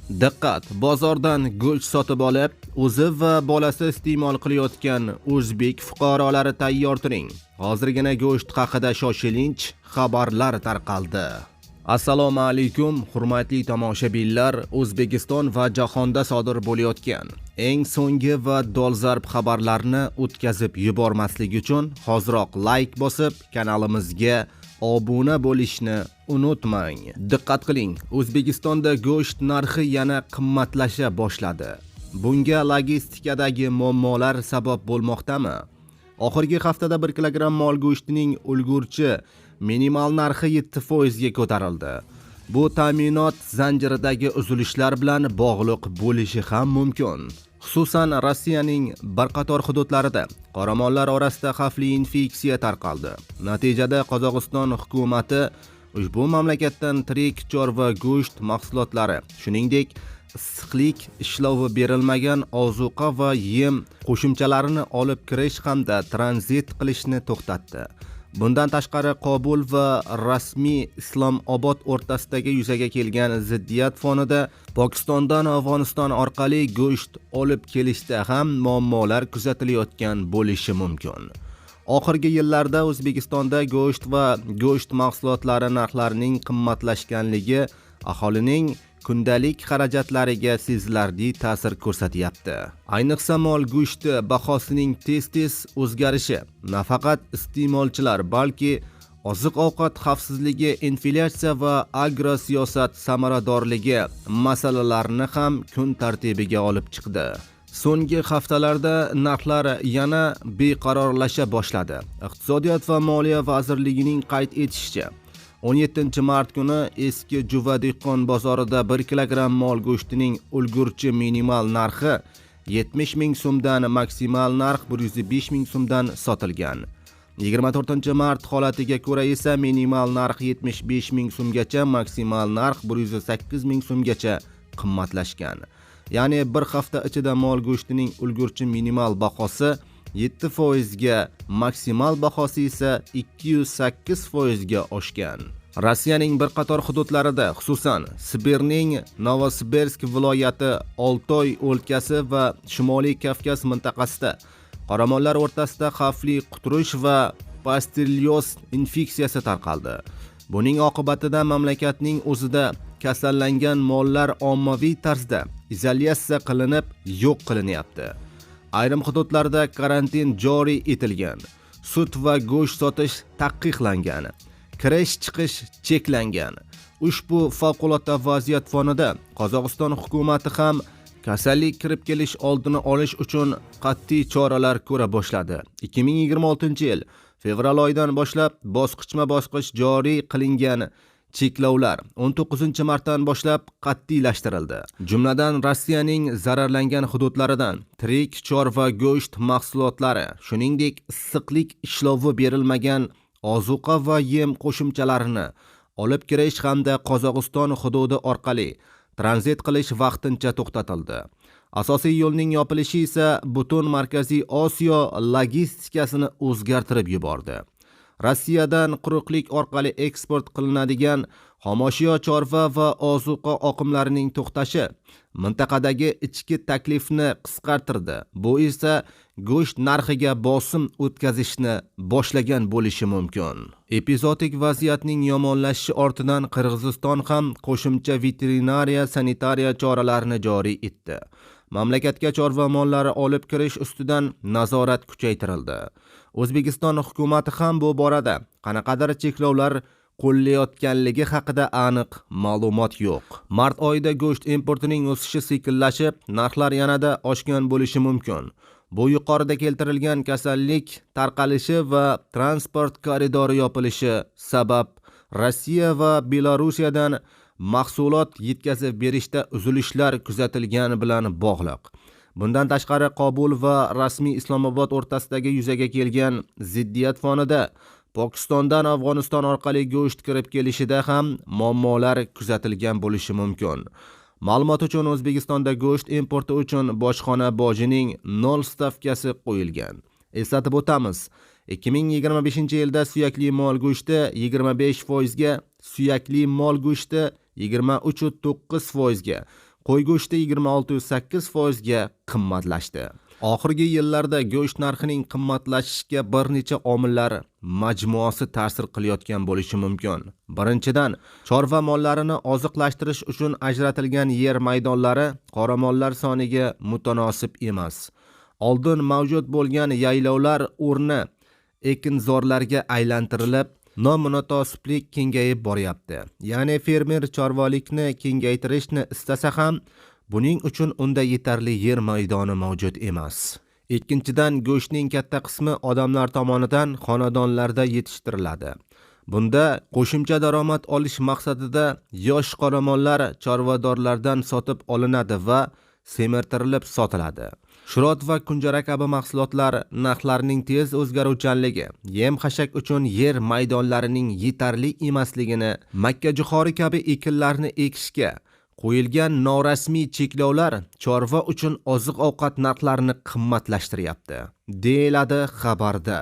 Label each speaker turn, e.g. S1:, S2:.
S1: Diqqat! Bozordan go'sht sotib olib, o'zi va bolasi iste'mol qilayotgan o'zbek fuqarolari tayyor turing. Hozirgina go'sht haqida shoshilinch xabarlar tarqaldi. Assalomu alaykum, hurmatli tomoshabinlar. O'zbekiston va jahonda sodir bo'layotgan eng so'nggi va dolzarb xabarlarni o'tkazib yubormaslik uchun hoziroq layk bosib, kanalimizga obuna bo'lishni unutmang. Diqqat qiling, O'zbekistonda go'sht narxi yana qimmatlasha boshladi. Bunga logistikadagi muammolar sabab bo'lmoqdami? Oxirgi haftada 1 kilogramm mol go'shtining ulgurchi minimal narxi 7% ga ko'tarildi. Bu ta'minot zanjiridagi uzilishlar bilan bog'liq bo'lishi ham mumkin. Xususan, Rossiyaning bir qator hududlarida qoramollar orasida xavfli infeksiya tarqaldi. Natijada Qozog'iston hukumati ushbu mamlakatdan tirik chorva go'sht mahsulotlari, shuningdek, issiqlik ishlovi berilmagan ozuqa va yem qo'shimchalarini olib kirish hamda tranzit qilishni to'xtatdi. Bundan tashqari, Qobul va rasmiy Islomobod o'rtasidagi yuzaga kelgan ziddiyat fonida Pokistondan Afg'oniston orqali go'sht olib kelishda ham muammolar kuzatilayotgan bo'lishi mumkin. Oxirgi yillarda O'zbekistonda go'sht va go'sht mahsulotlari narxlarining qimmatlashganligi aholining kundalik xarajatlariga sezilarli ta'sir ko'rsatyapti. Ayniqsa, mol go'shti bahosining tez-tez o'zgarishi nafaqat iste'molchilar, balki oziq-ovqat xavfsizligi, inflyatsiya va agrosiyosat samaradorligi masalalarini ham kun tartibiga olib chiqdi. So'nggi haftalarda narxlar yana beqarorlasha boshladi. Iqtisodiyot va moliya vazirligining qayd etishicha, 17 mart kuni Eski Juva dehqon bozorida 1 kilogramm mol go'shtining ulgurchi minimal narxi 70 ming so'mdan, maksimal narx 105 ming so'mdan sotilgan. 24 mart holatiga ko'ra esa minimal narx 75 ming so'mgacha, maksimal narx 108 ming so'mgacha qimmatlashgan. Ya'ni bir hafta ichida mol go'shtining ulgurchi minimal bahosi 7% ga, maksimal bahosi esa 208% ga oshgan. Rossiyaning bir qator hududlarida, xususan, Sibirning Novosibirsk viloyati, Oltoy o'lkasi va Shimoliy Kavkaz mintaqasida qoramollar o'rtasida xavfli quturish va pasterelyoz infeksiyasi tarqaldi. Buning oqibatida mamlakatning o'zida kasallangan mollar ommaviy tarzda izolyatsiya qilinib, yo'q qilinyapti. Ayrim hududlarda karantin joriy etilgan. Sut va go'sht sotish taqiqlangan. Kirish chiqish cheklangan. Ushbu favqulodda vaziyat fonida Qozog'iston hukumati ham kasallik kirib kelish oldini olish uchun qat'iy choralar ko'ra boshladi. 2026-yil fevral oyidan boshlab bosqichma-bosqich joriy qilingan cheklovlar 19 martdan boshlab qat'iylashtirildi. Jumladan, Rossiyaning zararlangan hududlaridan tirik chorva go'sht mahsulotlari, shuningdek, issiqlik ishlovi berilmagan ozuqa va yem qo'shimchalarini olib kirish hamda Qozog'iston hududi orqali tranzit qilish vaqtincha to'xtatildi. Asosiy yo'lning yopilishi esa butun Markaziy Osiyo logistikasini o'zgartirib yubordi. Rossiyadan quruqlik orqali eksport qilinadigan xomashyo, chorva va ozuqa oqimlarining to'xtashi mintaqadagi ichki taklifni qisqartirdi. Bu esa go'sht narxiga bosim o'tkazishni boshlagan bo'lishi mumkin. Epizootik vaziyatning yomonlashishi ortidan Qirg'iziston ham qo'shimcha veterinariya sanitariya choralarini joriy etdi. Mamlakatga chorva mollari olib kirish ustidan nazorat kuchaytirildi. O'zbekiston hukumati ham bu borada qanaqadir cheklovlar qo'llayotganligi haqida aniq ma'lumot yo'q. Mart oyida go'sht importining o'sishi sekinlashib, narxlar yanada oshgan bo'lishi mumkin. Bu yuqorida keltirilgan kasallik tarqalishi va transport koridori yopilishi sabab Rossiya va Belorussiyadan mahsulot yetkazib berishda uzilishlar kuzatilgani bilan bog'liq. Bundan tashqari, Qobul va rasmiy Islomobod o'rtasidagi yuzaga kelgan ziddiyat fonida Pokistondan Afg'oniston orqali go'sht kirib kelishida ham muammolar kuzatilgan bo'lishi mumkin. Ma'lumot uchun, O'zbekistonda go'sht importi uchun bojxona bojining 0 stavkasi qo'yilgan. Eslatib o'tamiz, 2025-yilda suyakli mol go'shti 25% ga, suyakli mol go'shti 23,9% ga, Qo'y go'shti 26,8% ga qimmatlashdi. Oxirgi yillarda go'sht narxining qimmatlashishiga bir necha omillar majmuasi ta'sir qilayotgan bo'lishi mumkin. Birinchidan, chorva mollarini oziqlashtirish uchun ajratilgan yer maydonlari qoramollar soniga mutanosib emas. Oldin mavjud bo'lgan yaylovlar o'rni ekinzorlarga aylantirilib, nomunosiblik kengayib boryapti. Ya'ni fermer chorvalikni kengaytirishni istasa ham, buning uchun unda yetarli yer maydoni mavjud emas. Ikkinchidan, go'shtning katta qismi odamlar tomonidan xonadonlarda yetishtiriladi. Bunda qo'shimcha daromad olish maqsadida yosh qoramollar chorvadorlardan sotib olinadi va semirtirilib sotiladi. Shurot va kunjara kabi mahsulotlar narxlarining tez o'zgaruvchanligi, yem-xashak uchun yer maydonlarining yetarli emasligini, makkajo'xori kabi ekinlarni ekishga qo'yilgan norasmiy cheklovlar chorva uchun oziq-ovqat narxlarini qimmatlashtiryapti, deyiladi xabarda.